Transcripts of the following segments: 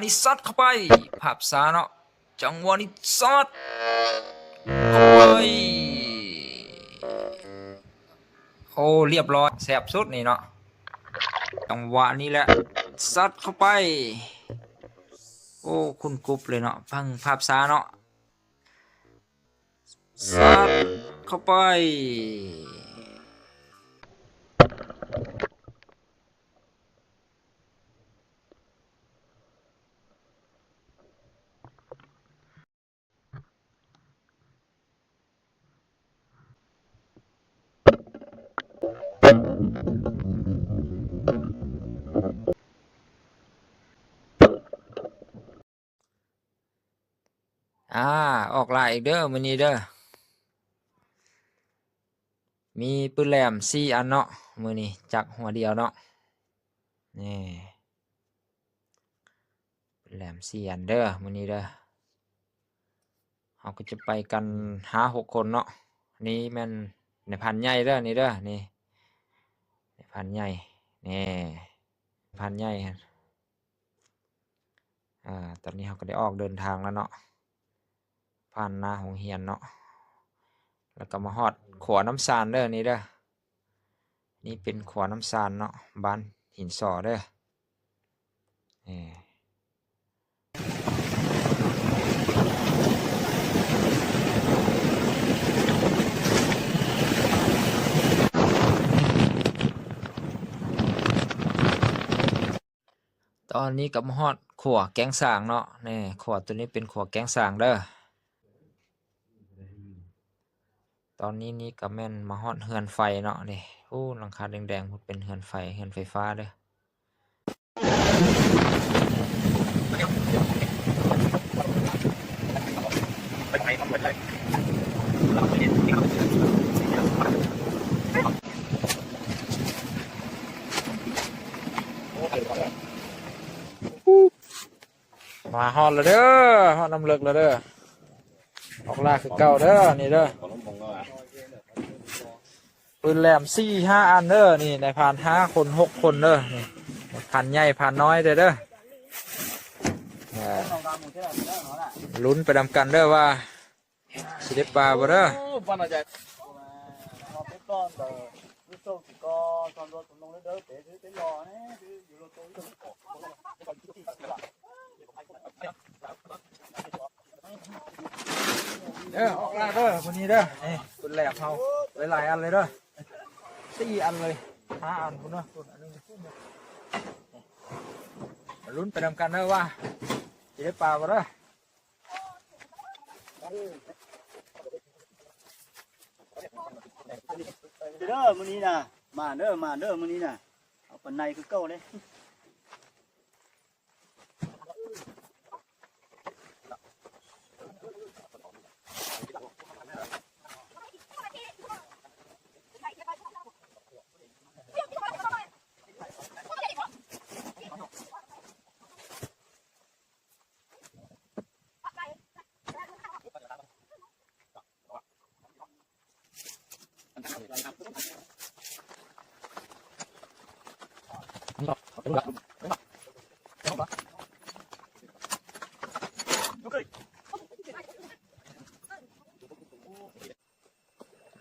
ນີ້ຊັດເຂົ້າໄປ ພາບຊ້າເນາະ ຈັງຫວະນີ້ຊັດເຂົ້າໄປ ໂອ້ ລຽບຮ້ອຍ ແຊບສຸດນີ້ເນາະ ຈັງຫວະນີ້ແຫຼະ ຊັດເຂົ້າໄປ ໂອ້ ຄຸນກຸບເລີຍເນາະ ເບິ່ງພາບຊ້າເນາະ ຊັດເຂົ້າໄປ. ອາ ອອກຫຼາຍອີກເດີມື້ນີ້ເດີ ມີປືນແຫຼມສີ່ອັນເນາະ ມື້ນີ້ຈັກຫົວດຽວເນາະ ນີ້ ປືນແຫຼມສີ່ອັນເດີມື້ນີ້ເດີ ເຮົາກໍຈະໄປກັນຫ້າຫົກຄົນເນາະ ນີ້ແມ່ນນາຍພານໃຫຍ່ເດີ ນີ້ເດີ ນີ້ນາຍພານໃຫຍ່ ນີ້ນາຍພານໃຫຍ່ ອາ ຕອນນີ້ເຮົາກໍໄດ້ອອກເດີນທາງແລ້ວເນາະ ຜ່ານໜ້າໂຮງຮຽນເນາະ ແລ້ວກໍມາຮອດຂົວນ້ຳຊານເດີ ນີ້ເດີ ນີ້ເປັນຂົວນ້ຳຊານເນາະ ບ້ານຫີນສໍເດີ ເອີ ຕອນນີ້ກໍມາຮອດຂົວແກ້ງສາງເນາະ ແນ່ ຂົວໂຕນີ້ເປັນຂົວແກ້ງສາງເດີ ຕອນນີ້ນີ້ກໍແມ່ນມາຮອດເຮືອນໄຟເນາະ ນີ້ ໂອ້ ຫຼັງຄາແດງໆ ພຸ້ນເປັນເຮືອນໄຟ ເຮືອນໄຟຟ້າເດີ. ມາຮອດແລ້ວເດີ ຮອດນ້ຳເລິກແລ້ວເດີ ອອກລ່າຄືເກົ່າເດີ ນີ້ເດີ ປືນແຫຼມສີ່ຫ້າອັນເດີ ນີ້ນາຍພານຫ້າຄົນຫົກຄົນເດີ ນີ້ພານໃຫຍ່ພານນ້ອຍເດີ ເດີ ເອີ ລຸ້ນໄປນຳກັນເດີວ່າ ຊິໄດ້ປາບໍ່ເດີ. ເດີ ອອກລ່າເດີ ມື້ນີ້ເດີ ນີ້ ປືນແຫຼມເຮົາ ຫຼາຍໆອັນເລີຍເດີ ສີ່ອັນເລີຍ ຫ້າອັນພຸ້ນເນາະ ພຸ້ນອັນໜຶ່ງ ມາລຸ້ນໄປນຳກັນເດີວ່າ ຊິໄດ້ປາບໍ່ເດີ. ເດີ ມື້ນີ້ນະ ມາເດີ ມາເດີ ມື້ນີ້ນະ ເອົາປານໃນຄືເກົ່າເດ້.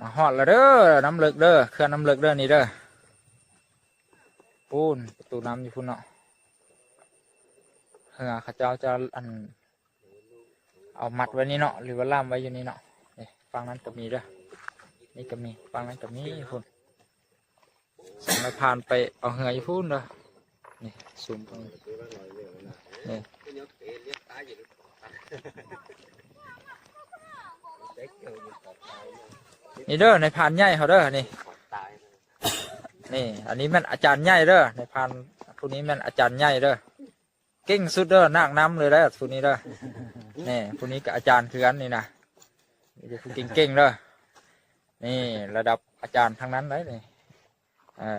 ມາຮອດແລ້ວເດີ ນ້ຳເລິກເດີ ເຂື່ອນນ້ຳເລິກເດີ ນີ້ເດີ ປູນ ປະຕູນ້ຳຢູ່ພຸ້ນເນາະ ເຮືອເຂົາເຈົ້າຈະ ອັນ ເອົາມັດໄວ້ນີ້ເນາະ ຫຼືວ່າລ່າມໄວ້ຢູ່ນີ້ເນາະ ນີ້ ຝັ່ງນັ້ນກໍມີເດີ ນີ້ກໍມີ ຝັ່ງນັ້ນກໍມີພຸ້ນ. ສອງນາຍພານໄປເອົາເຮືອຢູ່ພຸ້ນເດີ ນີ້ ຊູມເບິ່ງ ນີ້ ນີ້ເດີ ນາຍພານໃຫຍ່ເຮົາເດີ ນີ້ ນີ້ ອັນນີ້ແມ່ນອາຈານໃຫຍ່ເດີ ນາຍພານຜູ້ນີ້ແມ່ນອາຈານໃຫຍ່ເດີ ເກັ່ງສຸດເດີ ນາງນຳເລີຍເດີ ຜູ້ນີ້ເດີ ນີ້ ຜູ້ນີ້ກໍອາຈານຄືກັນນີ້ນະ ມີແຕ່ຜູ້ເກັ່ງໆເດີ ນີ້ ລະດັບອາຈານທັງນັ້ນເລີຍນີ້ ເອີ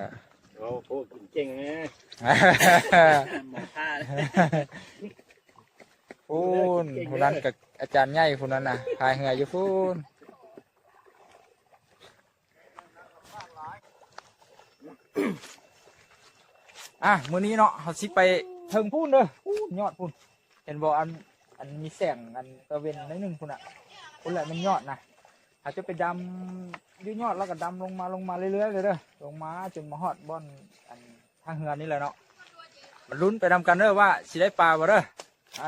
ໂອ້ ຜູ້ກິນເກັ່ງແນ່ ໝໍທ່າ ພຸ້ນ ຜູ້ນັ້ນກໍອາຈານໃຫຍ່ ຜູ້ນັ້ນນະ ພາຍເຮືອຢູ່ພຸ້ນ. ອ່ະ ມື້ນີ້ເນາະ ເຮົາຊິໄປ ເທິງພຸ້ນເດີ ພຸ້ນຍອດພຸ້ນ ເຫັນບໍ່? ອັນ ອັນມີແສງ ອັນຕາເວັນໜ້ອຍໜຶ່ງພຸ້ນນະ ພຸ້ນແຫຼະແມ່ນຍອດນະ. ເຮົາຈະໄປດຳຢູ່ຍອດ ແລ້ວກໍດຳລົງມາ ລົງມາເລື້ອຍໆເລີຍເດີ ລົງມາຈົນມາຮອດບ່ອນ ອັນ ທ່າເຮືອນີ້ແຫຼະເນາະ. ມາລຸ້ນໄປນຳກັນເດີວ່າຊິໄດ້ປາບໍ່ເດີ ໄປ.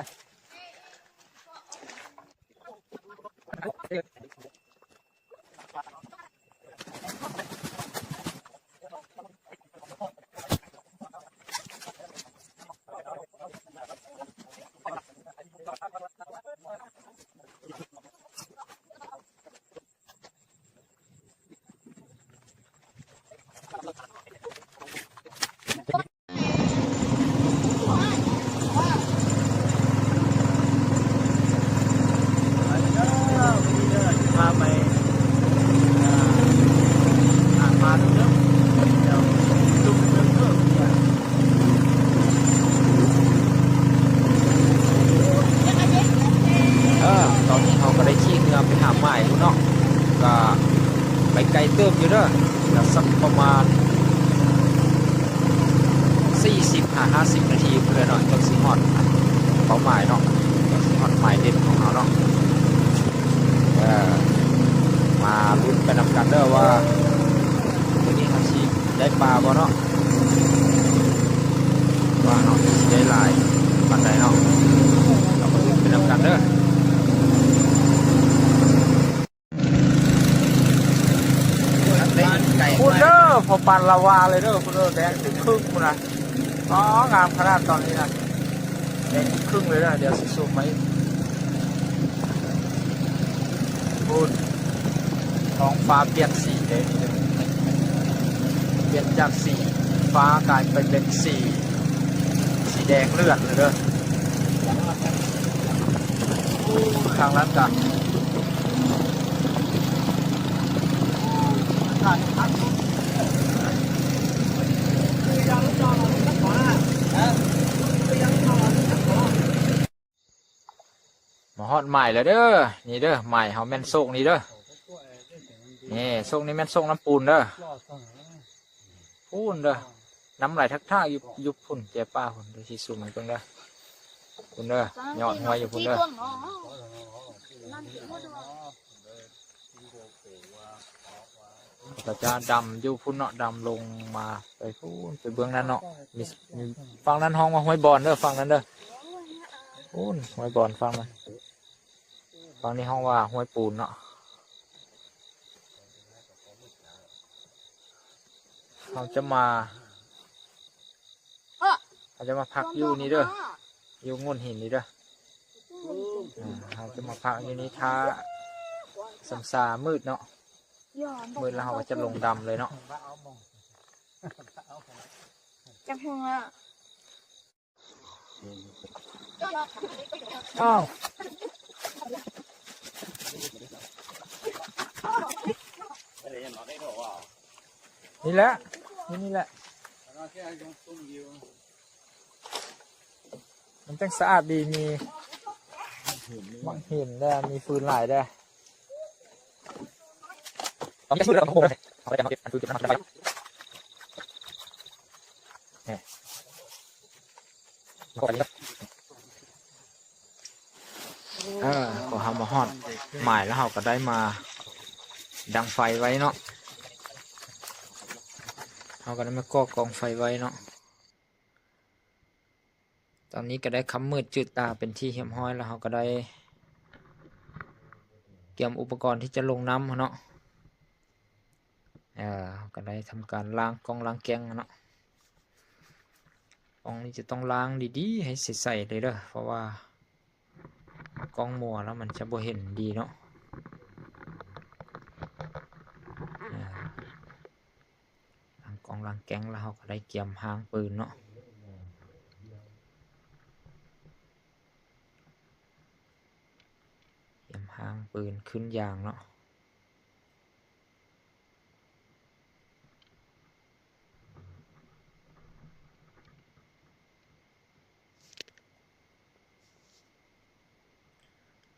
ເອີ ຕອນນີ້ເຮົາກໍໄດ້ຂີ່ເຮືອໄປຫາໝາຍພຸ້ນເນາະ ກໍໄປໄກເຕີບຢູ່ເດີ ກໍສັກປະມານ ສີ່ສິບຫາຫ້າສິບນາທີພຸ້ນແຫຼະເນາະ ຈັ່ງຊິຮອດເປົ້າໝາຍເນາະ ຈັ່ງຊິຮອດໝາຍເດັດຂອງເຮົາເນາະ. ເອີ ມາລຸ້ນໄປນຳກັນເດີວ່າ ມື້ນີ້ເຮົາຊິໄດ້ປາບໍ່ເນາະ ວ່າເຮົາຊິໄດ້ຫຼາຍປານໃດເນາະ ເຮົາມາລຸ້ນໄປນຳກັນເດີ. ພຸ້ນເດີ ພໍປານລາວາເລີຍເດີ ພຸ້ນເດີ ແດງເປັນຄຶ່ງພຸ້ນນະ. ອໍ ງາມຂະໜາດຕອນນີ້ນະ ແດງເປັນຄຶ່ງເລີຍເດີ. ດຽວຊິຊູມມາອີກ ພຸ້ນ ທ້ອງຟ້າປ່ຽນສີເດ້ ນີ້ເດີ ປ່ຽນຈາກສີຟ້າກາຍໄປເປັນສີ ສີແດງເລືອດເລີຍເດີ. ທາງນັ້ນກະ ມາຮອດໝາຍແລ້ວເດີ ນີ້ເດີ ໝາຍເຮົາແມ່ນໂຊກນີ້ເດີ ນີ້ ໂຊກນີ້ແມ່ນໂຊກນ້ຳປູນເດີ. ພຸ້ນເດີ ນ້ຳໄຫຼທັກທາກຢູ່ ຢູ່ພຸ້ນ ແຈປ່າພຸ້ນ ດຽວຊິຊູມໃຫ້ເບິ່ງເດີ ພຸ້ນເດີ ຍອດຫ້ວຍຢູ່ພຸ້ນເດີ. ເຂົາເຈົ້າດຳຢູ່ພຸ້ນເນາະ ດຳລົງມາໄປພຸ້ນ ໄປເບື້ອງນັ້ນເນາະ ມີ ມີ ຝັ່ງນັ້ນຮ້ອງວ່າຫ້ວຍບອນເດີ ຝັ່ງນັ້ນເດີ ພຸ້ນ ຫ້ວຍບອນຝັ່ງນັ້ນ. ຝັ່ງນີ້ຮ້ອງວ່າຫ້ວຍປູນເນາະ. ເຮົາຈະມາ ເຮົາຈະມາພັກຢູ່ນີ້ເດີ ຢູ່ໂງ່ນຫີນນີ້ເດີ. ເຮົາຈະມາພັກຢູ່ນີ້ຖ້າສ່ຳຊາມືດເນາະ ມືດແລ້ວເຮົາກໍຈະລົງດຳເລີຍເນາະ. ຈັກໂມງແລ້ວ? ອ້າວ ນີ້ແຫຼະ ນີ້ ນີ້ແຫຼະ ມັນຈັ່ງສະອາດດີ ມີໝາກຫີນແດ່ ມີຟືນຫຼາຍແດ່. ເອີ ພໍເຮົາມາຮອດໝາຍແລ້ວ ເຮົາກໍໄດ້ມາດັງໄຟໄວ້ເນາະ ເຮົາກໍໄດ້ມາກໍ່ກອງໄຟໄວ້ເນາະ. ຕອນນີ້ກໍໄດ້ຄ່ຳມືດຈືດຕາເປັນທີ່ຮຽບຮ້ອຍແລ້ວ ເຮົາກໍໄດ້ກຽມອຸປະກອນທີ່ຈະລົງນ້ຳເນາະ. ເອີ ເຮົາກໍໄດ້ທຳການລ້າງກ້ອງລ້າງແກ້ງເນາະ. ກ້ອງນີ້ຈະຕ້ອງລ້າງດີໆ ໃຫ້ໃສໆເລີຍເດີ ເພາະວ່າກ້ອງມົວແລ້ວມັນຈະບໍ່ເຫັນດີເນາະ. ເອີ ລ້າງກ້ອງລ້າງແກ້ງແລ້ວ ເຮົາກໍໄດ້ກຽມຮ່າງປືນເນາະ ກຽມຮ່າງປືນຂຶ້ນຢາງເນາະ.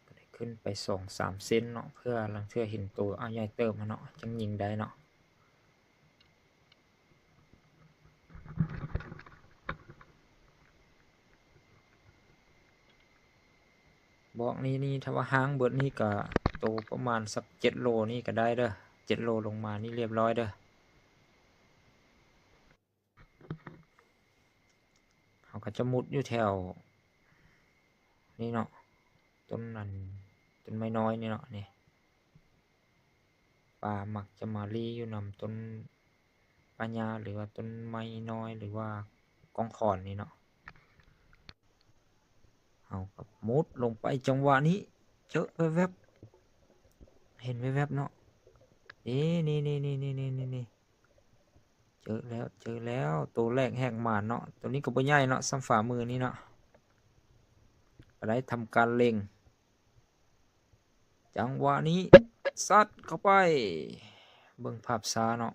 ກໍໄດ້ຂຶ້ນໄປສອງສາມເຊັນເນາະ ເພື່ອລາງເທື່ອເຫັນໂຕ ອາ ໃຫຍ່ເຕີບຫັ້ນເນາະ ຈັ່ງຍິງໄດ້ເນາະ. ບອກນີ້ນີ້ ຖ້າວ່າຫ່າງເບິດນີ້ກະໂຕປະມານສັກເຈັດໂລນີ້ກະໄດ້ເດີ້ ເຈັດໂລລົງມານີ້ລຽບລ້ອຍເດີ້. ເຮົາກະຈະມຸດຢູ່ແຖວນີ້ເນາະ ຕົ້ນອັນ ຕົ້ນໄມ້ນ້ອຍນີ້ເນາະ ນີ້ ປາມັກຈະມາລີ້ຢູ່ນຳຕົ້ນປາຫຍ້າ ຫຼືວ່າຕົ້ນໄມ້ນ້ອຍ ຫຼືວ່າກ້ອງຂອນນີ້ເນາະ. ເຮົາກະມຸດລົງໄປ ຈັງຫວະນີ້ເຈີແວບໆ ເຫັນແວບໆເນາະ ເອີ ນີ້ໆໆໆ ເຈີແລ້ວ ເຈີແລ້ວ ໂຕແລກແຫກໝານເນາະ. ໂຕນີ້ກະບໍ່ໃຫຍ່ເນາະ ສ່ຳຝ່າມືນີ້ເນາະ ກະໄດ້ທຳການເລັງ ຈັງຫວະນີ້ຊັດເຂົ້າໄປ ເບິ່ງພາບຊ້າເນາະ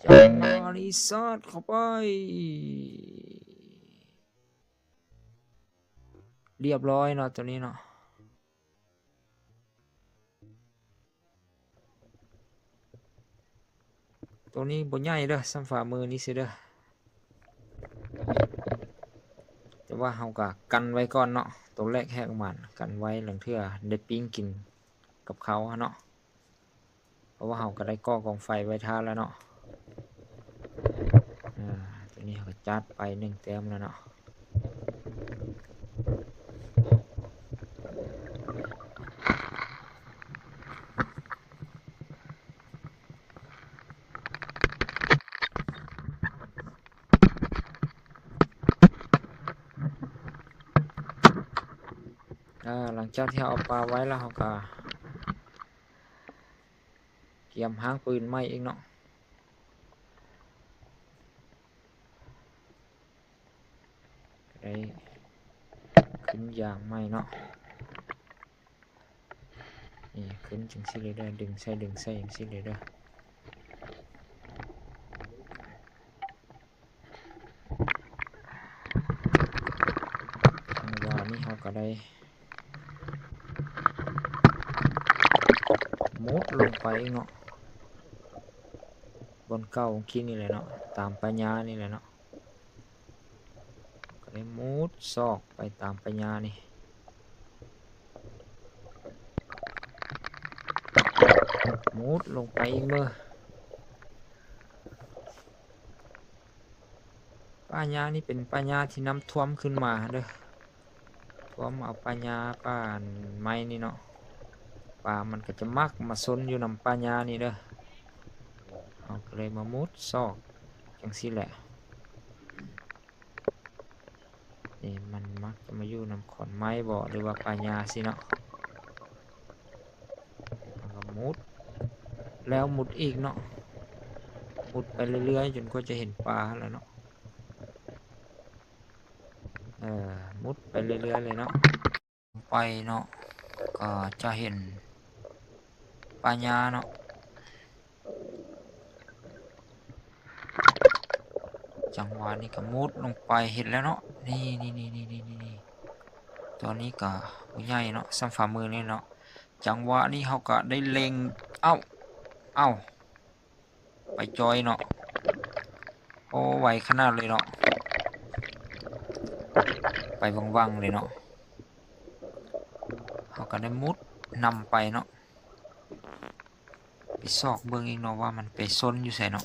ຈັງຫວະນີ້ຊັດເຂົ້າໄປ ລຽບລ້ອຍເນາະ ໂຕນີ້ເນາະ. ໂຕນີ້ບໍ່ໃຫຍ່ເດີ້ ສ່ຳຝ່າມືນີ້ຊື່ເດີ້ ແຕ່ວ່າເຮົາກະກັນໄວ້ກ່ອນເນາະ ໂຕແລກແຫກໝານ ກັນໄວ້ ລາງເທື່ອໄດ້ປີ້ງກິນກັບເຂົ້າຫັ້ນເນາະ ເພາະວ່າເຮົາກະໄດ້ກໍ່ກອງໄຟໄວ້ຖ້າແລ້ວເນາະ. ອາ ໂຕນີ້ເຮົາກະຈັດໄປໜຶ່ງແຕ້ມແລ້ວເນາະ. ອາ ຫຼັງຈາກທີ່ເຮົາເອົາປາໄວ້ແລ້ວ ເຮົາກະກຽມຮ່າງປືນໃໝ່ອີກເນາະ. ໄດ້ຂຶ້ນຢາງໃໝ່ເນາະ ນີ້ຂຶ້ນຈັ່ງຊີ້ເລີຍເດີ້ ດຶງໃສ່ ດຶງໃສ່ຈັ່ງຊີ້ເລີຍເດີ້. ຈັງຫວະນີ້ເຮົາກະໄດ້ມຸດລົງໄປອີກເນາະ ບ່ອນເກົ່າກີ້ນີ້ແຫຼະເນາະ ຕາມປາຫຍ້ານີ້ແຫຼະເນາະ. ກະໄດ້ມຸດຊອກໄປຕາມປາຫຍ້ານີ້ ມຸດລົງໄປອີກເບິ່ງ. ປ່າຫຍ້ານີ້ເປັນປ່າຫຍ້າທີ່ນ້ຳຖ້ວມຂຶ້ນມາເດີ້ ຖ້ວມເອົາປ່າຫຍ້າ ປ່າໄມ້ນີ້ເນາະ ປາມັນກະຈະມັກມາຊົນຢູ່ນຳປ່າຫຍ້ານີ້ເດີ້. ເຮົາກະເລີຍມາມຸດຊອກຈັ່ງຊີ້ແຫຼະ ນີ້ມັນມັກຈະມາຢູ່ນຳຂອນໄມ້ບໍ ຫຼືວ່າປ່າຫຍ້າຊີ້ເນາະ. ເຮົາກະມຸດແລ້ວມຸດອີກເນາະ ມຸດໄປເລື້ອຍໆ ຈົນກວ່າຈະເຫັນປາຫັ້ນແຫຼະເນາະ. ເອີ ມຸດໄປເລື້ອຍໆເລີຍເນາະ ໄປເນາະ ກະຈະເຫັນປ່າຫຍ້າເນາະ. ຈັງຫວະນີ້ກະມຸດລົງໄປ ເຫັນແລ້ວເນາະ ນີ້ໆໆໆ ໂຕນີ້ກະບໍ່ໃຫຍ່ເນາະ ສ່ຳຝ່າມືນີ້ເນາະ. ຈັງຫວະນີ້ເຮົາກະໄດ້ເລັງ ເອົ້າ ເອົ້າ ໄປຈ່ອຍເນາະ ໂອ້ ໄວຂະໜາດເລີຍເນາະ ໄປວັງໆເລີຍເນາະ. ເຮົາກະໄດ້ມຸດນຳໄປເນາະ ໄປຊອກເບິ່ງອີກເນາະ ວ່າມັນໄປຊົນຢູ່ໃສເນາະ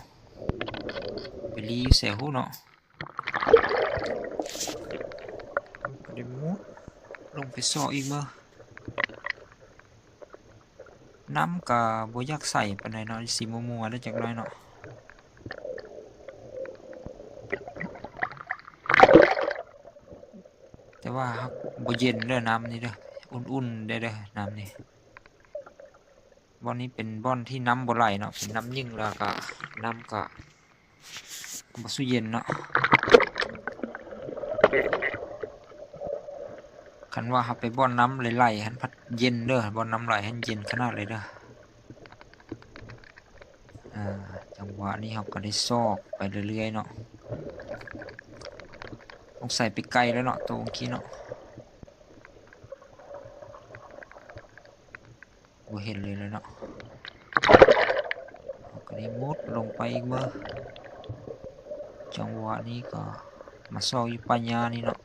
ໄປລີ້ຢູ່ໃສຮູ້ເນາະ. ກະໄດ້ມຸດລົງໄປຊອກອີກເບິ່ງ ນ້ຳກະບໍ່ຢາກໃສປານໃດເນາະ ຊິມົວໆແດ່ຈັກໜ້ອຍເນາະ ແຕ່ວ່າບໍ່ເຢັນເດີ້ ນ້ຳນີ້ເດີ້ ອຸ່ນໆແດ່ເດີ້ ນ້ຳນີ້. ບ່ອນນີ້ເປັນບ່ອນທີ່ນ້ຳບໍ່ໄຫຼເນາະ ເປັນນ້ຳຍິງ ແລ້ວກະນ້ຳກະບໍ່ສູ້ເຢັນເນາະ. ຄັນວ່າເຮົາໄປບ່ອນນ້ຳໄຫຼໆຫັ້ນພັດເຢັນເດີ້ ບ່ອນນ້ຳໄຫຼຫັ້ນເຢັນຂະໜາດເລີຍເດີ້. ອາ ຈັງຫວະນີ້ເຮົາກະໄດ້ຊອກໄປເລື້ອຍໆເນາະ ສົງໄສໄປໄກແລ້ວເນາະ ໂຕກີ້ເນາະ. ບໍ່ເຫັນເລີຍແຫຼະເນາະ ເຮົາກະໄດ້ມຸດລົງໄປອີກເບິ່ງ. ຈັງຫວະນີ້ກະມາຊອກຢູ່ປ່າຫຍ້ານີ້ເນາະ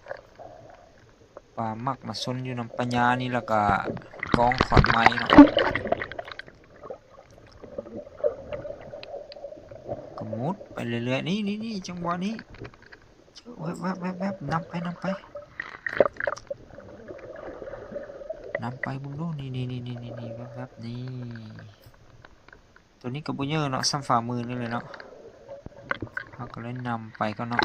ປາມັກມາຊົນຢູ່ນຳປ່າຫຍ້ານີ້ ແລ້ວກະກອງຂອນໄມ້ເນາະ ກະມຸດໄປເລື້ອຍໆ ນີ້ໆໆ ຈັງຫວະນີ້ ແວບໆໆໆ ນຳໄປ ນຳໄປ ນຳໄປເບິ່ງດູ ນີ້ໆໆໆ ແວບໆ ນີ້ ໂຕນີ້ກະບໍ່ເຍີະເນາະ ສ່ຳຝ່າມືນີ້ແຫຼະເນາະ ເຮົາກະເລີຍນຳໄປກ່ອນເນາະ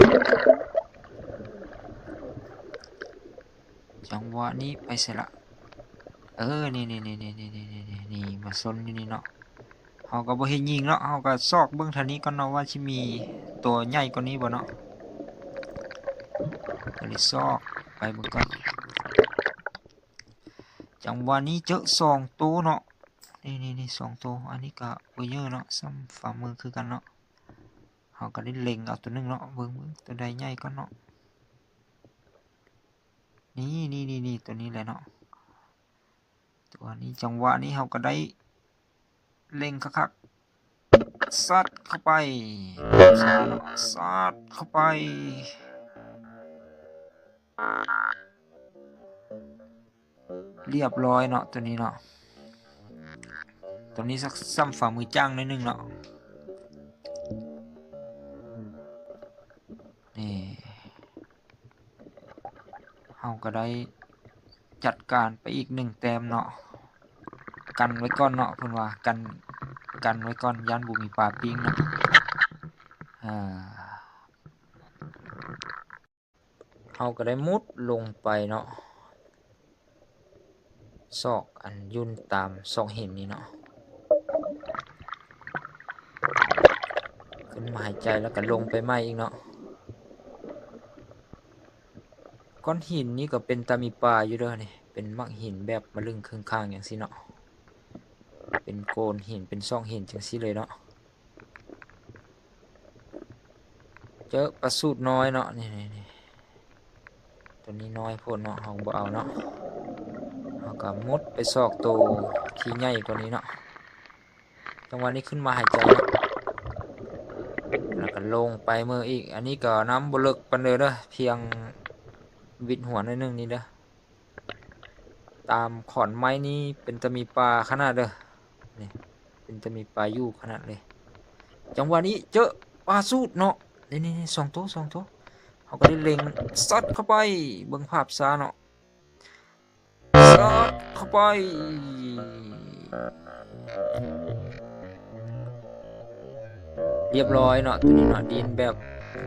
ຈັງຫວະນີ້ໄປໃສລະ ເອີ ນີ້ໆໆ ນີ້ ມາຊົນຢູ່ນີ້ເນາະ ເຮົາກະບໍ່ເຮັດຍິງເນາະ ເຮົາກະຊອກເບິ່ງທາງນີ້ກ່ອນເນາະ ວ່າຊິມີໂຕໃຫຍ່ກວ່ານີ້ບໍ່ເນາະ ກະເລີຍຊອກໄປເບິ່ງກ່ອນ ຈັງຫວະນີ້ເຈີສອງໂຕເນາະ ນີ້ໆໆ ສອງໂຕ ອັນນີ້ກະບໍ່ເຍີະເນາະ ສ່ຳຝ່າມືຄືກັນເນາະ ເຮົາກະໄດ້ເລັງເອົາໂຕໜຶ່ງເນາະ ເບິ່ງໆ ໂຕໃດໃຫຍ່ກ່ອນເນາະ ນີ້ໆໆໆ ໂຕນີ້ແຫຼະເນາະ ໂຕນີ້ ຈັງຫວະນີ້ເຮົາກະໄດ້ເລັງຄັກໆ ຊັດເຂົ້າໄປ ຊັດເຂົ້າໄປ ລຽບຮ້ອຍເນາະ ໂຕນີ້ເນາະ ໂຕນີ້ສັກ ສ່ຳຝ່າມືຈ້າງໜ້ອຍໜຶ່ງເນາະ ນີ້ ເຮົາກະໄດ້ຈັດການໄປອີກໜຶ່ງແຕ້ມເນາະ ກັນໄວ້ກ່ອນເນາະ ເພິ່ນວ່າ ກັນ ກັນໄວ້ກ່ອນ ຢ້ານບໍ່ມີປາປີ້ງເນາະ ເອີ ເຮົາກະໄດ້ມຸດລົງໄປເນາະ ຊອກອັນຢູ່ຕາມຊອກຫີນນີ້ເນາະ ຂຶ້ນມາຫາຍໃຈແລ້ວກະລົງໄປໃໝ່ອີກເນາະ ກ້ອນຫີນນີ້ກະເປັນຕາມີປາຢູ່ເດີນີ້ ເປັນໝາກຫີນແບບມະລຶ້ງເຄິ່ງຂ້າງຈັ່ງຊີ້ເນາະ ເປັນໂກນຫີນ ເປັນຊອກຫີນຈັ່ງຊີ້ເລີຍເນາະ. ເຈີປາສູດນ້ອຍເນາະ ນີ້ໆໆ ໂຕນີ້ນ້ອຍໂພດເນາະ ເຮົາບໍ່ເອົາເນາະ ເຮົາກະມຸດໄປຊອກໂຕທີ່ໃຫຍ່ກວ່ານີ້ເນາະ ຈັງຫວະນີ້ຂຶ້ນມາຫາຍໃຈເນາະ ແລ້ວກະລົງໄປເມືອອີກ ອັນນີ້ກະນ້ຳບໍ່ເລິກປານໃດເດີ ພຽງຫວິດຫົວໜ້ອຍໜຶ່ງນີ້ເດີ. ຕາມຂອນໄມ້ນີ້ເປັນຕາມີປາຂະໜາດເດີ ນີ້ ເປັນຕາມີປາຢູ່ຂະໜາດເລີຍ ຈັງຫວະນີ້ເຈີປາສູດເນາະ ນີ້ໆໆ ສອງໂຕ ສອງໂຕ ເຮົາກະໄດ້ເລັງຊັດເຂົ້າໄປ ເບິ່ງພາບຊ້າເນາະ ຊັດເຂົ້າໄປ ລຽບຮ້ອຍເນາະ ໂຕນີ້ເນາະ ດິ້ນແບບ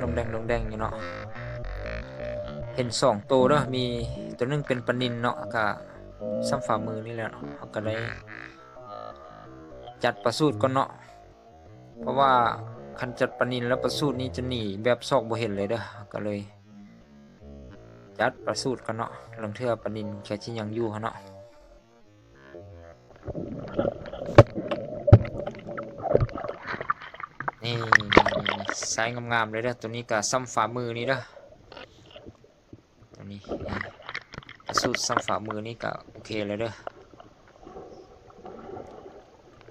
ດົງແດງໆຢູ່ເນາະ ເຫັນສອງໂຕເດີ ມີໂຕໜຶ່ງເປັນປານິນເນາະ ກະສ່ຳຝ່າມືນີ້ແຫຼະເນາະ ເຮົາກະໄດ້ຈັດປາສູດກ່ອນເນາະ ເພາະວ່າຄັນຈັດປານິນແລ້ວປາສູດນີ້ຈະໜີແບບຊອກບໍ່ເຫັນເລີຍເດີ ກະເລີຍຈັດປາສູດກ່ອນເນາະ ລາງເທື່ອປານິນກະຊິຍັງຢູ່ຫັ້ນເນາະ. ນີ້ ໃຊ້ງາມໆເລີຍເດີ ໂຕນີ້ກະສ່ຳຝ່າມືນີ້ເດີ ໂຕນີ້ ປາສູດສ່ຳຝ່າມືນີ້ກະໂອເຄແລ້ວເດີ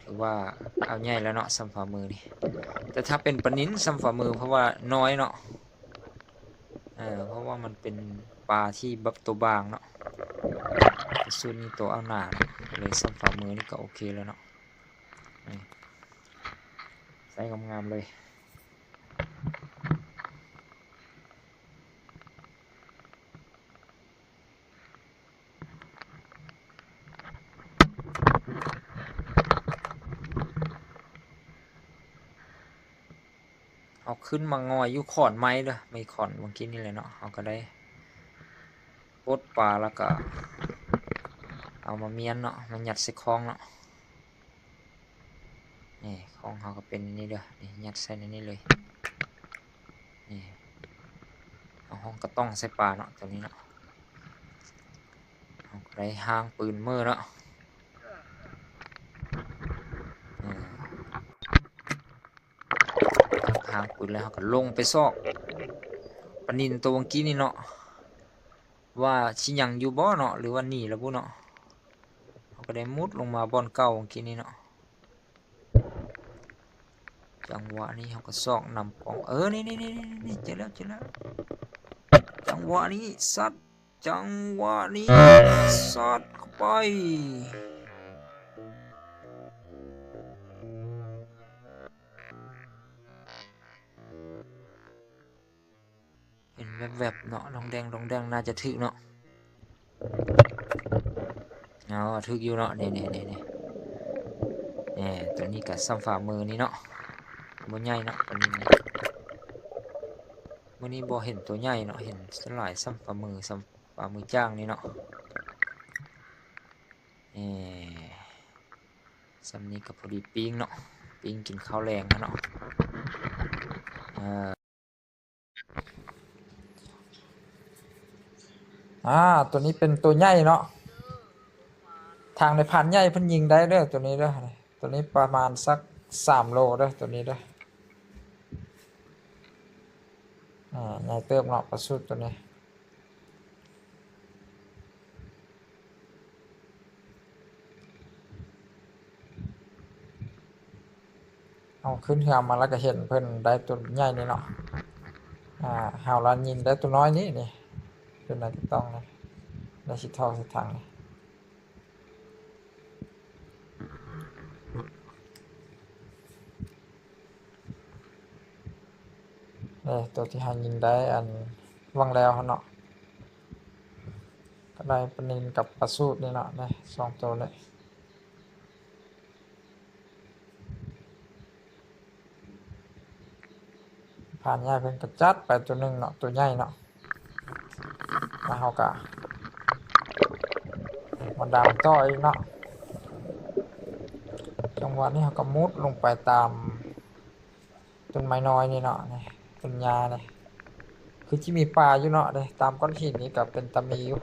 ຖືວ່າເອົາໃຫຍ່ແລ້ວເນາະ ສ່ຳຝ່າມືນີ້ ແຕ່ຖ້າເປັນປານິນສ່ຳຝ່າມື ເພາະວ່ານ້ອຍເນາະ. ເອີ ເພາະວ່າມັນເປັນປາທີ່ແບບໂຕບາງເນາະ ແຕ່ຊຸດນີ້ໂຕເອົາໜາເນາະ ກະເລີຍສ່ຳຝ່າມືນີ້ກະໂອເຄແລ້ວເນາະ ນີ້ ໃຊ້ງາມໆເລີຍ. ເຮົາຂຶ້ນມາງ່ອຍຢູ່ຂອນໄມ້ເດີ ໄມ້ຂອນເມື່ອກີ້ນີ້ແຫຼະເນາະ ເຮົາກະໄດ້ປົດປາ ແລ້ວກະເອົາມາມ້ຽນເນາະ ມາຍັດໃສ່ຂ້ອງເນາະ ນີ້ ຂ້ອງເຮົາກະເປັນນີ້ເດີ ນີ້ ຍັດໃສ່ໃນນີ້ເລີຍ ນີ້ ເອົາຫ້ອງກະຕ່ອງໃສ່ປາເນາະ ໂຕນີ້ເນາະ ເຮົາກະໄດ້ຮ່າງປືນເມີເນາະ ນີ້ ຮ່າງປືນແລ້ວ ເຮົາກະລົງໄປຊອກປານິນໂຕເມື່ອກີ້ນີ້ເນາະ ວ່າຊິຍັງຢູ່ບໍ່ເນາະ ຫຼືວ່າໜີແລ້ວບຸເນາະ ເຮົາກະໄດ້ມຸດລົງມາບ່ອນເກົ່າເມື່ອກີ້ນີ້ເນາະ ຈັງຫວະນີ້ເຮົາກະຊອກນຳກ້ອງ ເອີ ນີ້ໆໆໆ ເຈີແລ້ວ ເຈີແລ້ວ ຈັງຫວະນີ້ຊັດ ຈັງຫວະນີ້ ຊັດເຂົ້າໄປ ເຫັນແວບໆເນາະ ດອງແດງ ດອງແດງ ໜ້າຈະຖືກເນາະ. ອໍ ຖືກຢູ່ເນາະ ນີ້ໆໆໆ ແນ່ ໂຕນີ້ກະສ່ຳຝ່າມືນີ້ເນາະ ບໍ່ໃຫຍ່ເນາະ ປານນີ້ ມື້ນີ້ບໍ່ເຫັນໂຕໃຫຍ່ເນາະ ເຫັນສ່ວນຫຼາຍສ່ຳຝ່າມື ສ່ຳຝ່າມືຈ້າງນີ້ເນາະ ແນ່ ສ່ຳນີ້ກະພໍດີປີ້ງເນາະ ປີ້ງກິນເຂົ້າແລງຫັ້ນເນາະ ເອີ. ອາ ໂຕນີ້ເປັນໂຕໃຫຍ່ເນາະ ທາງນາຍພານໃຫຍ່ເພິ່ນຍິງໄດ້ເດີ ໂຕນີ້ເດີ ໂຕນີ້ປະມານສັກສາມໂລເດີ ໂຕນີ້ເດີ ອາ ໃຫຍ່ເຕີບເນາະ ປາສູດໂຕນີ້. ເຮົາຂຶ້ນເຮືອມາແລ້ວກະເຫັນເພິ່ນໄດ້ໂຕໃຫຍ່ນີ້ເນາະ ອາ ເຮົາລະຍິງໄດ້ໂຕນ້ອຍນີ້ ນີ້ ໂຕນ້ອຍກະຕ້ອງນີ້ ໄດ້ຊິເທົ່າຊິຖັງນີ້ ເອີ ໂຕທີ່ເຮົາຍິງໄດ້ອັນຫວ່າງແລ້ວຫັ້ນເນາະ ກະໄດ້ປານິນກັບປາສູດນີ້ເນາະ ນີ້ສອງໂຕນີ້ ພານໃຫຍ່ເພິ່ນກະຈັດໄປໂຕໜຶ່ງເນາະ ໂຕໃຫຍ່ເນາະ ແລ້ວເຮົາກະມາດຳຕໍ່ອີກເນາະ ຈັງຫວະນີ້ເຮົາກະມຸດລົງໄປຕາມ ຕົ້ນໄມ້ນ້ອຍນີ້ເນາະ ນີ້ ຕົ້ນຫຍ້ານີ້ ຄືຊິມີປາຢູ່ເນາະ ເດ້ ຕາມກ້ອນຫີນນີ້ກະເປັນຕາມີຢູ່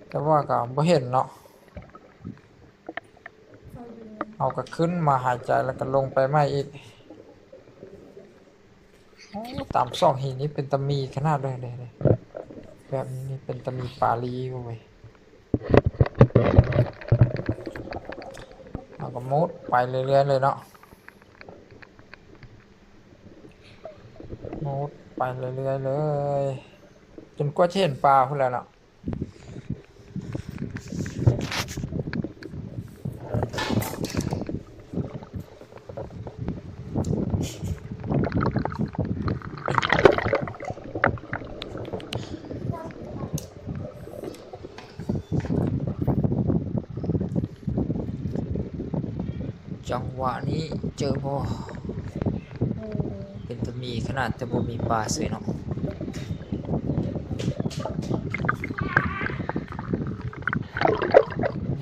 ແຕ່ວ່າກະບໍ່ເຫັນເນາະ ເຮົາກະຂຶ້ນມາຫາຍໃຈ ແລ້ວກະລົງໄປໃໝ່ອີກ. ໂອ້ ຕາມຊອກຫີນນີ້ເປັນຕາມີຂະໜາດເລີຍ ເດ້ ເດ້ ແບບນີ້ນີ້ເປັນຕາມີປາລີເວີ້ຍ ເຮົາກະມຸດໄປເລື້ອຍໆເລີຍເນາະ ມຸດໄປເລື້ອຍໆເລີຍ ຈົນກວ່າຈະເຫັນປາພຸ້ນແຫຼະເນາະ. ຈັງຫວະນີ້ເຈີບໍ່? ເປັນຕາມີຂະໜາດ ແຕ່ບໍ່ມີປາເສີຍເນາະ.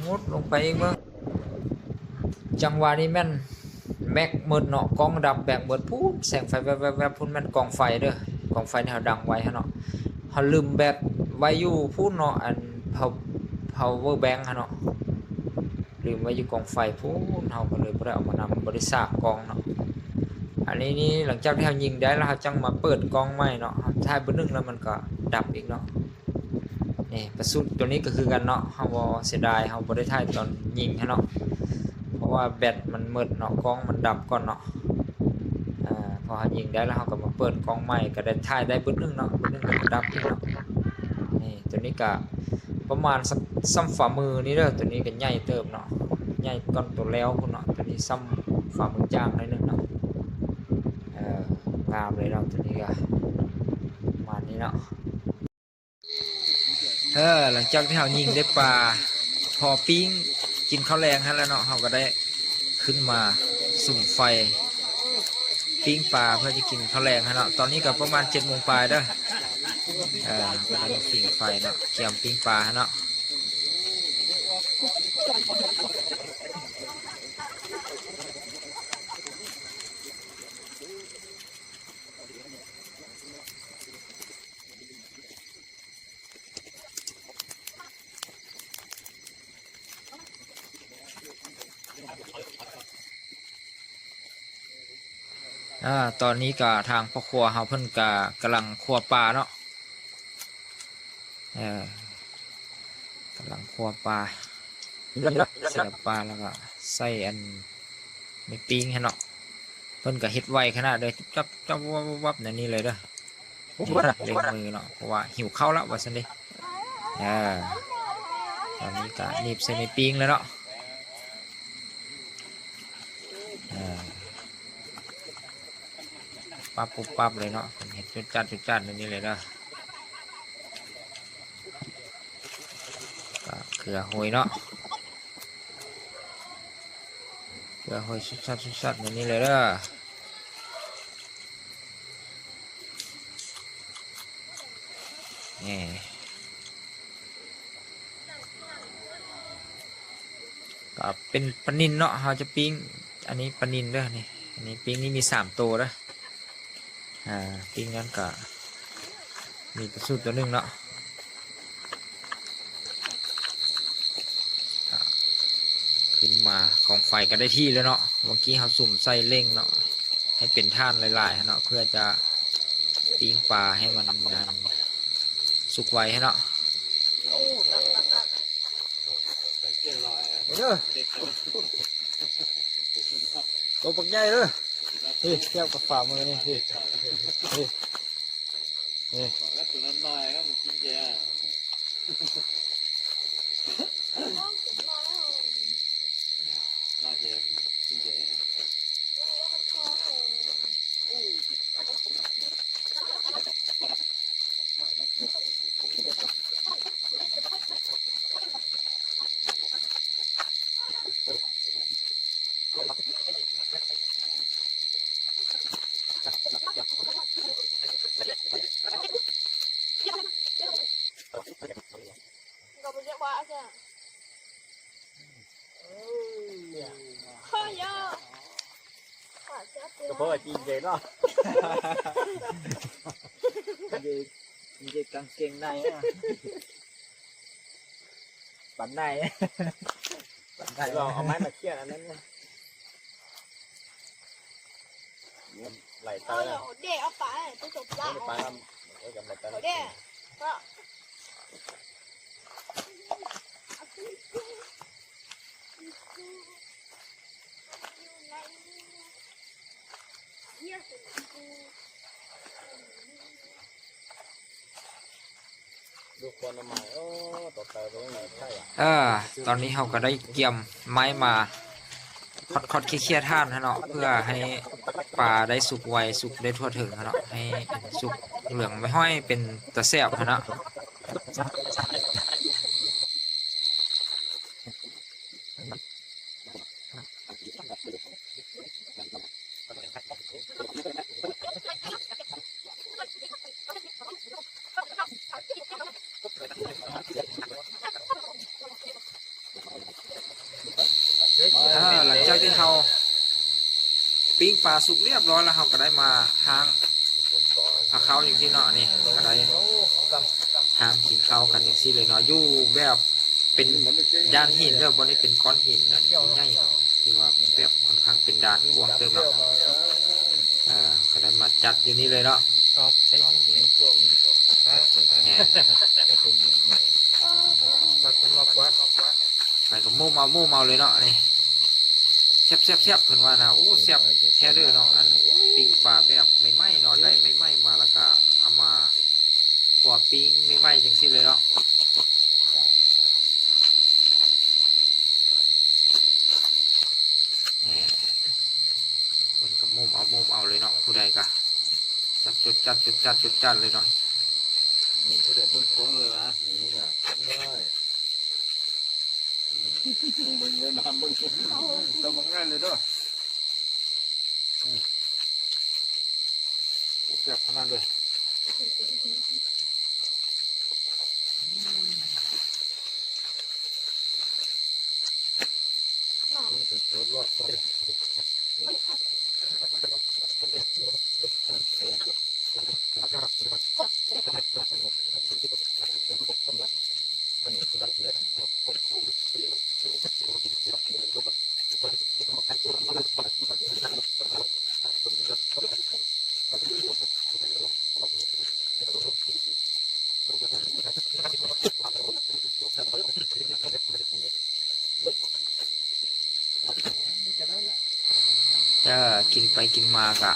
ມຸດລົງໄປອີກເບິ່ງ. ຈັງຫວະນີ້ແມ່ນແມັກໝົດເນາະ, ກ້ອງດັບແບັດໝົດ. ພຸ້ນ ແສງໄຟແວບໆໆ ພຸ້ນແມ່ນກອງໄຟເດີ້. ກອງໄຟນີ້ເຮົາດັງໄວ້ຫັ້ນເນາະ. ເຮົາລືມແບັດໄວ້ຢູ່ພຸ້ນເນາະ, ອັນ pow- power bank ຫັ້ນເນາະ. ລືມໄວ້ຢູ່ກອງໄຟພຸ້ນ, ເຮົາກໍເລີຍບໍ່ໄດ້ເອົາມານຳ, ບໍ່ໄດ້ສາກກ້ອງເນາະ. ອັນນີ້ນີ້ ຫຼັງຈາກທີ່ເຮົາຍິງໄດ້ແລ້ວ ເຮົາຈັ່ງມາເປີດກ້ອງໃໝ່ເນາະ. ເຮົາຖ່າຍເບີໜຶ່ງແລ້ວມັນກໍດັບອີກເນາະ. ນີ້ ປາສູດໂຕນີ້ກໍຄືກັນເນາະ, ເຮົາບໍ່ເສຍດາຍ ເຮົາບໍ່ໄດ້ຖ່າຍຕອນຍິງຫັ້ນເນາະ, ເພາະວ່າແບັດມັນໝົດເນາະ, ກ້ອງມັນດັບກ່ອນເນາະ. ອາ ພໍເຮົາຍິງໄດ້ແລ້ວ ເຮົາກໍມາເປີດກ້ອງໃໝ່ ກໍໄດ້ ຖ່າຍໄດ້ເບີໜຶ່ງເນາະ, ເບີໜຶ່ງກໍດັບອີກເນາະ. ນີ້ ໂຕນີ້ກໍປະມານສ- ສ່ຳຝ່າມືນີ້ເດີ້. ໂຕນີ້ກໍໃຫຍ່ເຕີບເນາະ, ໃຫຍ່ກ່ອນໂຕແລ້ວພຸ້ນເນາະ. ໂຕນີ້ສ່ຳຝ່າມືຈ້າງໜ້ອຍໜຶ່ງເນາະ. ເອີ ງາມເລີຍເນາະ, ໂຕນີ້ກໍປະມານນີ້ເນາະ. ເອີ ຫຼັງຈາກທີ່ເຮົາຍິງໄດ້ປາ ພໍປີ້ງກິນເຂົ້າແລງຫັ້ນແລ້ວເນາະ, ເຮົາກໍໄດ້ຂຶ້ນມາສຸມໄຟປີ້ງປາເພື່ອຈະກິນເຂົ້າແລງຫັ້ນເນາະ. ຕອນນີ້ກໍປະມານເຈັດໂມງປາຍເດີ້. ເອີ ກໍໄດ້ມາຜິງໄຟເນາະ, ກຽມປີ້ງປາຫັ້ນເນາະ. ອາ ຕອນນີ້ກະທາງພໍ່ຄົວເຮົາເພິ່ນກະກຳລັງຂົ້ວປາເນາະ. ເອີ ກຳລັງຂົ້ວປາ ໃສ່ປາແລ້ວກະໃສ່ອັນ ໄມ້ປີ້ງຫັ້ນເນາະ. ພິ່ນກໍເຮັດໄວຂະໜາດເລີຍ ຈັບ ຈັບ ວັບ ວັບ ແນວນີ້ເລີຍເດີ. ນີ້ເລັ່ງມືເນາະ ເພາະວ່າຫິວເຂົ້າລະວ່າຊັ້ນເດ. ເອີ ຕອນນີ້ກໍໜີບໃສ່ໄມ້ປີ້ງແລ້ວເນາະ. ເອີ ປັບປຸບປັບເລີຍເນາະ ເພິ່ນເຮັດຈຸດຈັດຈຸດຈັດແນວນີ້ເລີຍເດີ. ກໍເກືອໂຮຍເນາະ ເກືອໂຮຍຊຸດຊັດຊຸດຊັດແນວນີ້ເລີຍເດີ. ນີ້ ກໍເປັນປານິນເນາະ ເຮົາຈະປີ້ງ ອັນນີ້ປານິນເດີນີ້ ອັນນີ້ປີ້ງນີ້ມີສາມໂຕເດີ. ອ່າ ປີ້ງນັ້ນກໍມີປາທູດໂຕໜຶ່ງເນາະ. ອ່າ ຂຶ້ນມາ ກອງໄຟກໍໄດ້ທີ່ແລ້ວເນາະ. ເມື່ອກີ້ເຮົາສຸມໃສ່ເລັ່ງເນາະ ໃຫ້ເປັນຖ່ານຫຼາຍໆເນາະ ເພື່ອຈະປີ້ງປາໃຫ້ມັນ ອັນ ສຸກໄວເນາະ. ເດີ ໂຕບັກໃຫຍ່ເດີ. ເຮີ້ຍ ທຽບກັບຝ່າມືນີ້ ເຮີ້ຍ ເຮີ້ຍ ນີ້ ກໍເພາະວ່າຈີນເຈເນາະ ເຈ ເຈກາງເກງໃນອະ ປັນໃນ ປັນໃນ ເອົາໄມ້ມາຂຽນອັນນັ້ນ ໄຫຼຕາຍແລ້ວ ເດ ເອົາໄປ ໄປນຳ ເອີ ຈຳໄຫຼຕາຍແລ້ວ ເດ ກໍ ເອີ ຕອນນີ້ເຮົາກໍໄດ້ກຽມໄມ້ມາ ຄອດໆເຄຍໆຖ່ານຫັ້ນເນາະ ເພື່ອໃຫ້ປາໄດ້ສຸກໄວ ສຸກໄດ້ທົ່ວເຖິງຫັ້ນເນາະ ໃຫ້ສຸກເຫຼືອງໄວຫ້ອຍ ເປັນຕາແຊບຫັ້ນເນາະ. ອ່າ ຫຼັງຈາກທີ່ເຮົາປີ້ງປາສຸກລຽບຮ້ອຍແລ້ວ ເຮົາກໍໄດ້ມາຫ້າງພາເຂົ້າຈັ່ງຊີ້ເນາະ ນີ້ກໍໄດ້ຫ້າງກິນເຂົ້າກັນຈັ່ງຊີ້ເລີຍເນາະ ຢູ່ແບບເປັນດ່ານຫີນເດີ ບ່ອນນີ້ເປັນກ້ອນຫີນອັນໃຫຍ່ເນາະ ທີ່ວ່າແບບຂ້ອນຂ້າງເປັນດ່ານກວ້າງເຕີບເນາະ. ເອີ ກໍໄດ້ມາຈັດຢູ່ນີ້ເລີຍເນາະ ແມ່ນ ໄປກໍມຸມເອົາມຸມເອົາເລີຍເນາະນີ້ ແຊບໆໆ ເພິ່ນວ່ານະ ໂອ້ ແຊບແທ້ເດີເນາະ ອັນປີ້ງປາແບບໃໝ່ໆເນາະ ໄດ້ໃໝ່ໆມາ ແລ້ວກໍເອົາມາຂົ້ວປີ້ງໃໝ່ໆຈັ່ງຊີ້ເລີຍເນາະ. ແໝ່ ເພິ່ນກໍມຸມເອົາມຸມເອົາເລີຍເນາະ ຜູ້ໃດກໍຈັດ ຈົດຈັດ ຈົດຈັດ ຈົດຈັດເລີຍເນາະ. ມີຜູ້ໃດເບິ່ງກ້ອງເລີຍວະ ນີ້ນະ ເບິ່ງເລີຍນະ ເບິ່ງ ຕະບັງງານເລີຍເດີ. ແຊບຂະໜາດເລີຍ. ເອີ ກິນໄປກິນມາກະ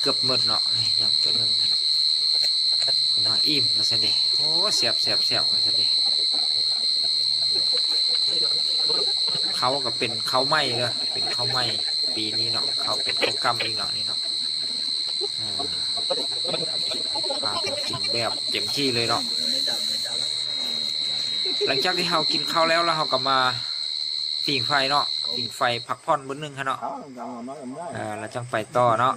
ເກືອບໝົດເນາະ. ນີ້ຍັງຕົວໜຶ່ງເນາະ ເນາະ ອີ່ມວ່າຊັ້ນເດ. ໂອ້ ແຊບໆໆວ່າຊັ້ນເດ. ເຂົ້າກໍເປັນເຂົ້າໃໝ່ເດີ ເປັນເຂົ້າໃໝ່ປີນີ້ເນາະ. ເຂົ້າເປັນເຂົ້າກ່ຳອີກເນາະ ນີ້ເນາະ. ເອີ ພາກັນກິນແບບເຕັມທີ່ເລີຍເນາະ. ຫຼັງຈາກທີ່ເຮົາກິນເຂົ້າແລ້ວ ແລ້ວເຮົາກໍມາ ຜິງໄຟເນາະ ຜິງໄຟພັກຜ່ອນມື້ໜຶ່ງຫັ້ນເນາະ. ເອີ ແລ້ວຈັ່ງໄປຕໍ່ເນາະ.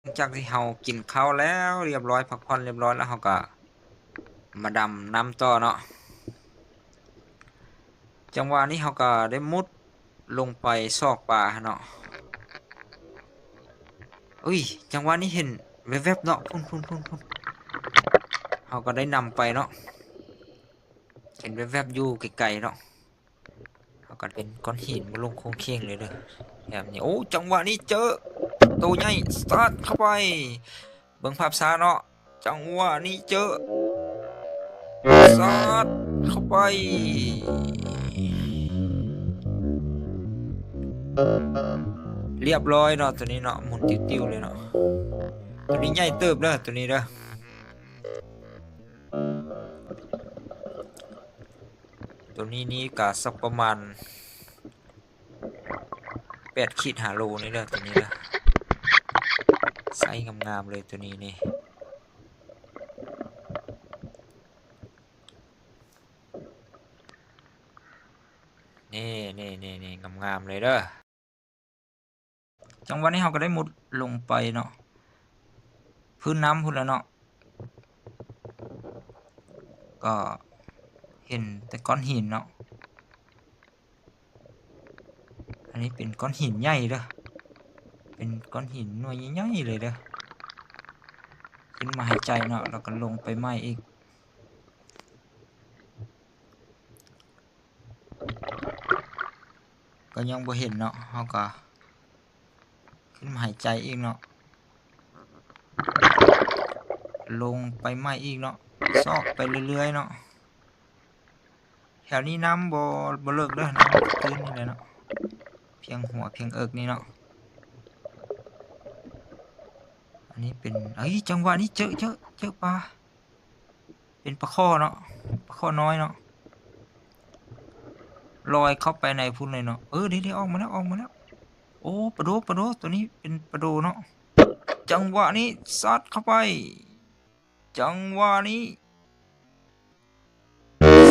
ຫຼັງຈາກທີ່ເຮົາກິນເຂົ້າແລ້ວລຽບຮ້ອຍ ພັກຜ່ອນລຽບຮ້ອຍແລ້ວ ເຮົາກໍມາດຳນ້ຳຕໍ່ເນາະ. ຈັງຫວະນີ້ເຮົາກໍໄດ້ມຸດລົງໄປຊອກປາຫັ້ນເນາະ. ອຸ້ຍ ຈັງຫວະນີ້ເຫັນແວບໆເນາະ ພຸ້ນໆໆ ເຮົາກໍໄດ້ນຳໄປເນາະ. ເຫັນແວບໆຢູ່ໄກໆເນາະ. ເຮົາກໍເຫັນກ້ອນຫີນມາລົງໂຄ້ງເຄ້ງເລີຍເດີ ແບບນີ້. ໂອ້ ຈັງຫວະນີ້ເຈີໂຕໃຫຍ່ ສະຕາດເຂົ້າໄປ. ເບິ່ງພາບຊ້າເນາະ. ຈັງຫວະນີ້ເຈີ ສະຕາດເຂົ້າໄປ. ລຽບຮ້ອຍເນາະ ໂຕນີ້ເນາະ ໝູນຕິວໆເລີຍເນາະ. ໂຕນີ້ໃຫຍ່ເຕີບເດີ ໂຕນີ້ເດີ. ໂຕນີ້ນີ້ກະສັກປະມານແປດຂີດຫ້າໂລນີ້ເດີ ໂຕນີ້ເດີ. ໄຊງາມໆເລີຍໂຕນີ້ນີ້ ນີ້ໆໆ ງາມໆເລີຍເດີ. ຈັງຫວະນີ້ເຮົາກໍໄດ້ມຸດລົງໄປເນາະ ພື້ນນ້ຳພຸ້ນແຫຼະເນາະ. ກໍເຫັນແຕ່ກ້ອນຫີນເນາະ. ອັນນີ້ເປັນກ້ອນຫີນໃຫຍ່ເດີ ເປັນກ້ອນຫີນໜ່ວຍໃຫຍ່ໆເລີຍເດີ. ຂຶ້ນມາຫາຍໃຈເນາະ ແລ້ວກໍລົງໄປໃໝ່ອີກ. ກໍຍັງບໍ່ເຫັນເນາະ ເຮົາກໍຂຶ້ນມາຫາຍໃຈອີກເນາະ ລົງໄປໃໝ່ອີກເນາະ ຊອກໄປເລື້ອຍໆເນາະ. ແຖວນີ້ນ້ຳບໍ່ ບໍ່ເລິກເດີ ນ້ຳຕື້ນໆນີ້ແຫຼະເນາະ ພຽງຫົວພຽງເອິກນີ້ເນາະ. ອັນນີ້ເປັນ ເອີຍ ຈັງຫວະນີ້ເຈີ ເຈີ ເຈີປາ ເປັນປາຄໍ່ເນາະ ປາຄໍ່ນ້ອຍເນາະ ລອຍເຂົ້າໄປໃນພຸ້ນເລີຍເນາະ. ເອີ ເດ ເດ ອອກມາແລ້ວ ອອກມາແລ້ວ. ໂອ້ ປາໂດ ປາໂດ ໂຕນີ້ເປັນປາໂດເນາະ. ຈັງຫວະນີ້ຊັດເຂົ້າໄປ ຈັງຫວະນີ້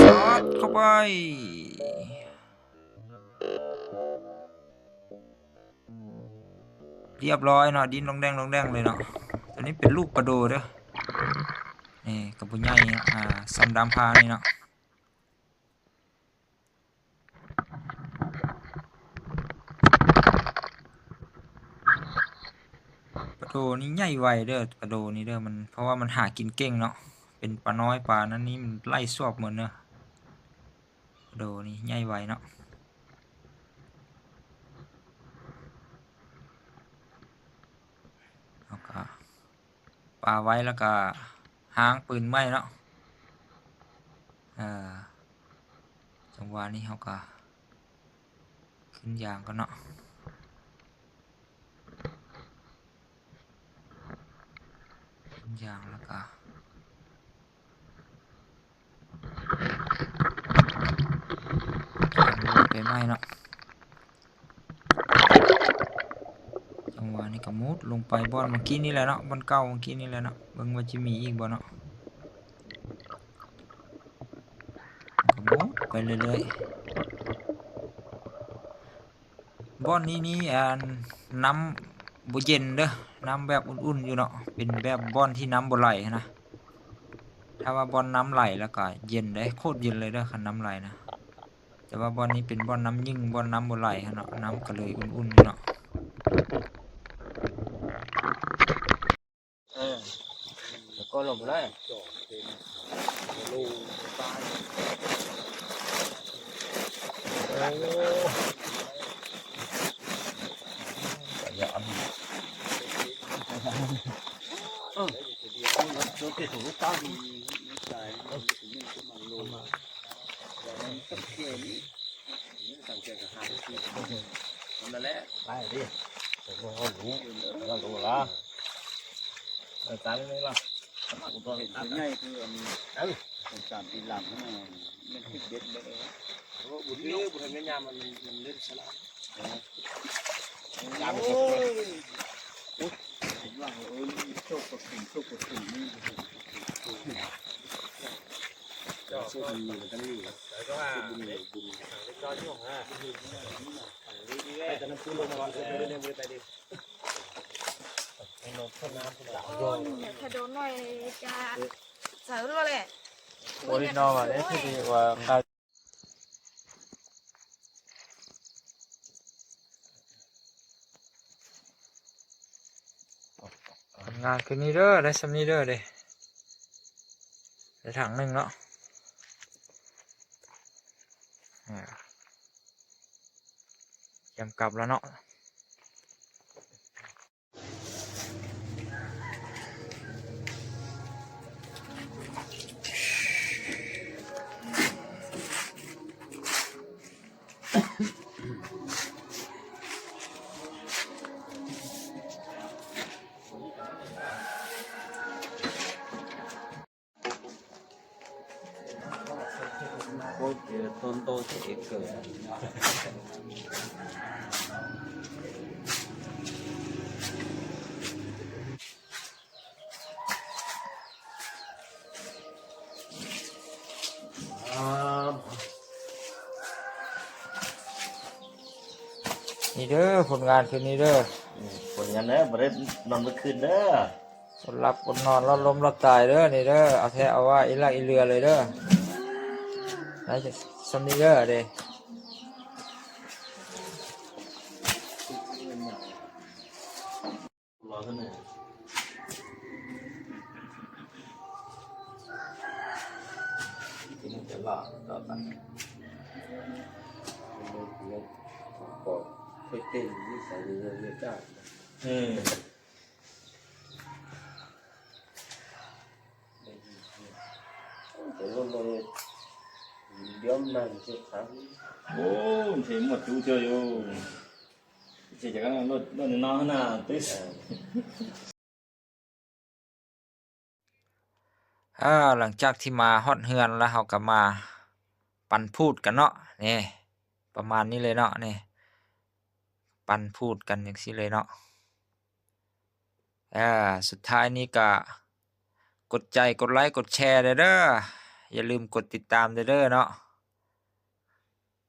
ຊັດເຂົ້າໄປ. ລຽບຮ້ອຍເນາະ ດິ້ນລົງແດງລົງແດງເລີຍເນາະ. ໂຕນີ້ເປັນລູກປາໂດເດີ ນີ້ກໍບໍ່ໃຫຍ່ ອ່າ ສ່ຳດາມພານີ້ເນາະ. ປາໂດນີ້ໃຫຍ່ໄວເດີ ປາໂດນີ້ເດີ ມັນ ເພາະວ່າມັນຫາກິນເກັ່ງເນາະ ເປັນປານ້ອຍປານັ້ນນີ້ ມັນໄລ່ສວບໝົດເດີ. ໂດນີ້ໃຫຍ່ໄວເນາະ ເຮົາກະປາໄວ້ ແລ້ວກະຫ້າງປືນໃໝ່ເນາະ. ເອີ ຈັງຫວະນີ້ເຮົາກະຂຶ້ນຢາງກ່ອນເນາະ. ຢາງ ແລ້ວກະ ໄປໃໝ່ເນາະ. ຈັງຫວະນີ້ກະມຸດລົງໄປບ່ອນເມື່ອກີ້ນີ້ແຫຼະເນາະ ບ່ອນເກົ່າເມື່ອກີ້ນີ້ແຫຼະເນາະ ເບິ່ງວ່າຈະມີອີກບໍ່ເນາະ. ກະມຸດໄປເລື້ອຍໆ. ບ່ອນນີ້ນີ້ ອັນ ນ້ຳບໍ່ເຢັນເດີ ນ້ຳແບບອຸ່ນໆຢູ່ເນາະ ເປັນແບບບ່ອນທີ່ນ້ຳບໍ່ໄຫຼຫັ້ນນະ. ຖ້າວ່າບ່ອນນ້ຳໄຫຼແລ້ວກະເຢັນເດ້ ໂຄດເຢັນເລີຍເດີ ຄັນນ້ຳໄຫຼນະ. ແຕ່ວ່າບ່ອນນີ້ເປັນບ່ອນນ້ຳຍິງ ບ່ອນນ້ຳບໍ່ໄຫຼຫັ້ນເນາະ ນ້ຳກະເລີຍອຸ່ນໆຢູ່ເນາະ. ເອີ ແລ້ວກໍລົງໄດ້ ໂອ້ ກະຢານ ເອີ ໂຕເກໂຕຕາ ມັນແຫຼະ ໄປເດ້ ໄປເດ້ ໄປ ເອີ ຕາມນີ້ລະ ເຫັນຕົວໃຫຍ່ຄືອັນ ເອີ ຕາມຕີນຫຼັງຫັ້ນນະ ແມ່ນຖືກເບັດເບິດເອີ ໂອ້ ບໍ່ຖືກ ບໍ່ທັນແມ່ນຍາມມັນ ມັນເຫຼັ້ນສະຫຼາມ ເອີ ໂອ້ຍ ໂອ້ຍ ເຫັນວ່າ ເອີ ນີ້ໂຊກກໍເປັນ ໂຊກກໍເປັນນີ້ ເຈົ້າ ໂຊກມັນມີ ມັນຕ້ອງມີ ເຈົ້າ ໂຊກມັນມີ ບຸນ ເຈົ້າ ຢູ່ຫາ ໄປແຕ່ນ້ຳພຸ້ນລົງມາ ເອີ ໄປເດ້ ໂອ້ຍ ຖ້າໂດນໜ້ອຍກະເສີໂລດແຫຼະ ໂອ້ຍ ນ້ອງວ່າເດ້ ຄືວ່າ ຜົນງານຄືນີ້ເດີ ໄດ້ຊ່ຳນີ້ເດີ ເດ້ ໄດ້ຖັງໜຶ່ງເນາະ ເອີ ກຽມກັບແລ້ວເນາະ. ໂອ້ຍ ເຈີຕົ້ນໂຕເສຍເອກເກີດ ນີ້ເດີ ຜົນງານຄືນີ້ເດີ ຜົນງານເດີ ບໍ່ໄດ້ນອນມື້ຄືນເດີ. ອົດຫຼັບອົດນອນ ລອດລົມລອດຕາຍເດີ ນີ້ເດີ ເອົາແທ້ເອົາວ່າ ອີຫຼັກອີເຫຼືອເລີຍເດີ ໄດ້ຊ່ຳນີ້ເດີ ເດ້ ເອີ. ໂອ້ ມັນຊິໝົດຢູ່ເທື່ອຢູ່ ຊິຈັກລົດ ລົດນ້ອງຫັ້ນນະຕິ. ເອີ ຫຼັງຈາກທີ່ມາຮອດເຮືອນແລ້ວ ເຮົາກໍມາປັ່ນພູດກັນເນາະ ນີ້ ປະມານນີ້ເລີຍເນາະ ນີ້ ປັ່ນພູດກັນຈັ່ງຊີ້ເລີຍເນາະ. ເອີ ສຸດທ້າຍນີ້ກະກົດໃຈ ກົດໄລ ກົດແຊເດີ ຢ່າລືມກົດຕິດຕາມເດີເນາະ.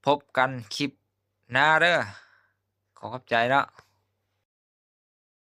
ພົບກັນຄລິບໜ້າເດີ ຂໍຂອບໃຈເນາະ.